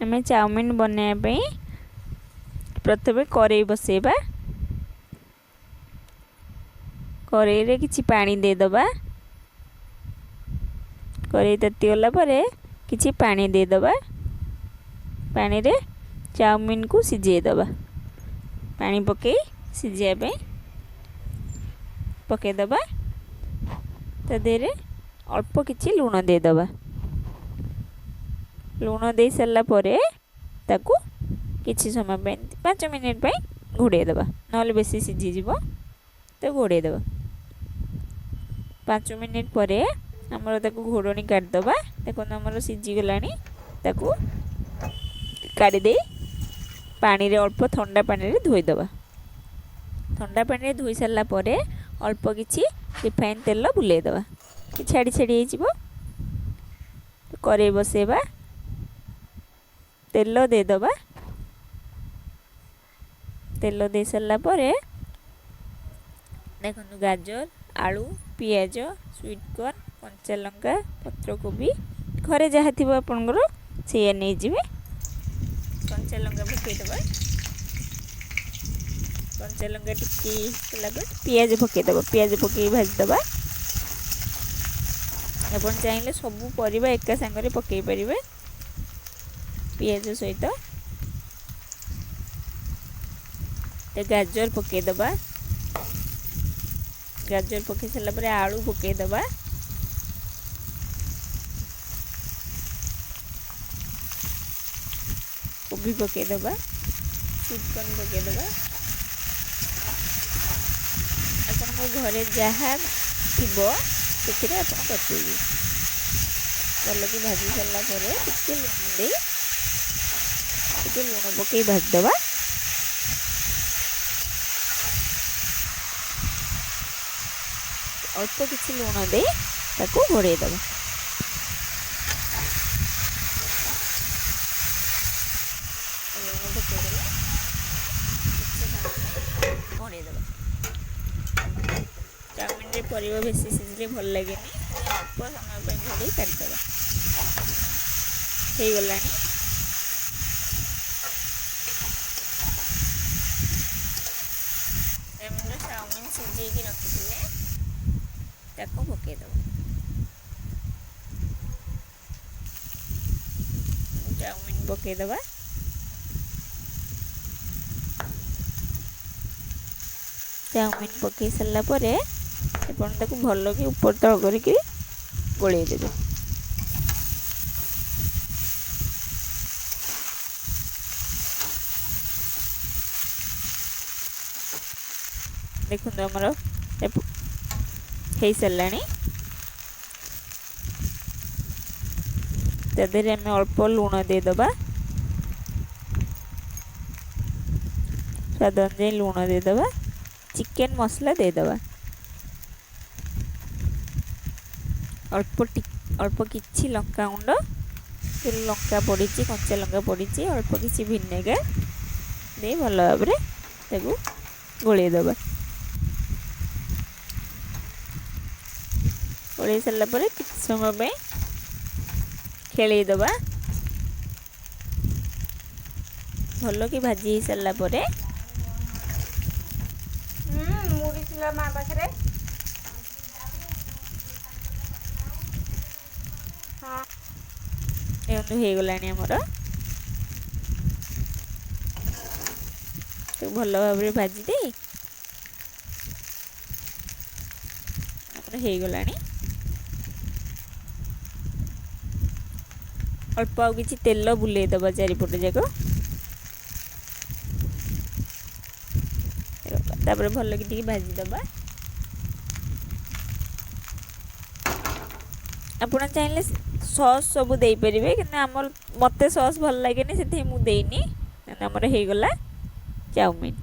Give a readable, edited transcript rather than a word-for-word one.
ଆମେ ଚାଉମିନ୍ ବନାଇବା ପାଇଁ ପ୍ରଥମେ କରେଇ ବସେଇବା। କରେଇରେ କିଛି ପାଣି ଦେଇଦେବା। କରେଇ ତାତିଗଲା ପରେ କିଛି ପାଣି ଦେଇଦେବା। ପାଣିରେ ଚାଉମିନ୍କୁ ସିଝେଇଦେବା। ପାଣି ପକାଇ ସିଝେଇବା ପାଇଁ ପକାଇଦେବା। ତା ଦେହରେ ଅଳ୍ପ କିଛି ଲୁଣ ଦେଇଦେବା। ଲୁଣ ଦେଇ ସାରିଲା ପରେ ତାକୁ କିଛି ସମୟ ପାଇଁ 5 ମିନିଟ୍ ପାଇଁ ଘୋଡ଼େଇ ଦେବା, ନହେଲେ ବେଶୀ ସିଝିଯିବ। ତ ଘୋଡ଼େଇ ଦେବା। 5 ମିନିଟ୍ ପରେ ଆମର ତାକୁ ଘୋଡ଼ଣୀ କାଢ଼ିଦେବା। ଦେଖନ୍ତୁ, ଆମର ସିଝିଗଲାଣି। ତାକୁ କାଢ଼ିଦେଇ ପାଣିରେ, ଅଳ୍ପ ଥଣ୍ଡା ପାଣିରେ ଧୋଇଦେବା। ଥଣ୍ଡା ପାଣିରେ ଧୋଇ ସାରିଲା ପରେ ଅଳ୍ପ କିଛି ରିଫାଇନ୍ ତେଲ ବୁଲେଇଦେବା କି ଛାଡ଼ି ଛାଡ଼ି ହେଇଯିବ। କରେଇ ବସେଇବା, ତେଲ ଦେଇଦେବା। ତେଲ ଦେଇ ସାରିଲା ପରେ ଦେଖନ୍ତୁ, ଗାଜର, ଆଳୁ, ପିଆଜ, ସୁଇଟ୍ କର୍ନ, କଞ୍ଚା ଲଙ୍କା, ପତ୍ରକୋବି, ଘରେ ଯାହା ଥିବ ଆପଣଙ୍କର ସେଇଆ ନେଇଯିବେ। କଞ୍ଚା ଲଙ୍କା ପକାଇଦେବା। କଞ୍ଚା ଲଙ୍କା ଟିକେ ହେଲା ପରେ ପିଆଜ ପକାଇଦେବା। ପିଆଜ ପକାଇକି ଭାଜିଦେବା। ଆପଣ ଚାହିଁଲେ ସବୁ ପରିବା ଏକା ସାଙ୍ଗରେ ପକାଇ ପାରିବେ ପିଆଜ ସହିତ। ଗାଜର ପକାଇଦେବା। ଗାଜର ପକାଇ ସାରିଲା ପରେ ଆଳୁ ପକାଇଦେବା। କୋବି ପକାଇଦେବା, ସୁଇଟ୍ କର୍ନ ପକାଇଦେବା। ଆପଣଙ୍କ ଘରେ ଯାହା ଥିବ ସେଥିରେ ଆପଣ କରିପାରିବେ। ଭଲକି ଭାଜି ସାରିଲା ପରେ ଟିକେ ଲୁଣ ଦେଇ, ଟିକେ ଲୁଣ ପକାଇ ଭାଜିଦେବା। ଅଳ୍ପ କିଛି ଲୁଣ ଦେଇ ତାକୁ ଘୋଡ଼େଇ ଦେବା। ଲୁଣ ପକାଇଦେଲେ କିଛି ସମୟ ପାଇଁ ଘୋଡ଼େଇ ଦେବା। ଚାଉମିନରେ ପରିବା ବେଶୀ ସିଝିଲେ ଭଲ ଲାଗେନି। ଅଳ୍ପ ସମୟ ପାଇଁ ଘୋଡ଼େଇ କାଢ଼ିଦେବା। ହେଇଗଲାଣି। ଚାଉମିନ ସିଝେଇକି ରଖିଥିଲେ, ତାକୁ ପକାଇଦେବା। ଚାଉମିନ ପକାଇଦେବା। ଚାଉମିନ ପକାଇ ସାରିଲା ପରେ ଆପଣ ତାକୁ ଭଲକି ଉପର ତଳ କରିକି ଗୋଳେଇ ଦେବେ। ଦେଖନ୍ତୁ, ଆମର ହେଇସାରିଲାଣି। ତା ଦେହରେ ଆମେ ଅଳ୍ପ ଲୁଣ ଦେଇଦେବା। ସ୍ୱାଦ ଅନୁଯାୟୀ ଲୁଣ ଦେଇଦେବା। ଚିକେନ୍ ମସଲା ଦେଇଦେବା ଅଳ୍ପ, ଅଳ୍ପ କିଛି ଲଙ୍କାଗୁଣ୍ଡ, ଲଙ୍କା ପଡ଼ିଛି, କଞ୍ଚା ଲଙ୍କା ପଡ଼ିଛି, ଅଳ୍ପ କିଛି ଭିନେଗାର ଦେଇ ଭଲ ଭାବରେ ତାକୁ ଗୋଳେଇ ଦେବା। ଗୋଳେଇ ସାରିଲା ପରେ କିଛି ସମୟ ପାଇଁ ଖେଳେଇ ଦେବା। ଭଲକି ଭାଜି ହେଇ ସାରିଲା ପରେ ମୁଢ଼ି ଥିଲା ମା ପାଖରେ, ହଁ। ଦେଖନ୍ତୁ, ହେଇଗଲାଣି ଆମର। ତାକୁ ଭଲ ଭାବରେ ଭାଜି ଦେଇ ଆମର ହେଇଗଲାଣି। ଅଳ୍ପ ଆଉ କିଛି ତେଲ ବୁଲେଇ ଦେବା ଚାରିପଟ ଯାକ। ତାପରେ ଭଲକି ଟିକେ ଭାଜିଦେବା। ଆପଣ ଚାହିଁଲେ ସସ୍ ସବୁ ଦେଇପାରିବେ, କିନ୍ତୁ ଆମର ମୋତେ ସସ୍ ଭଲ ଲାଗେନି, ସେଥିପାଇଁ ମୁଁ ଦେଇନି। ଆମର ହେଇଗଲା ଚାଉମିନ୍।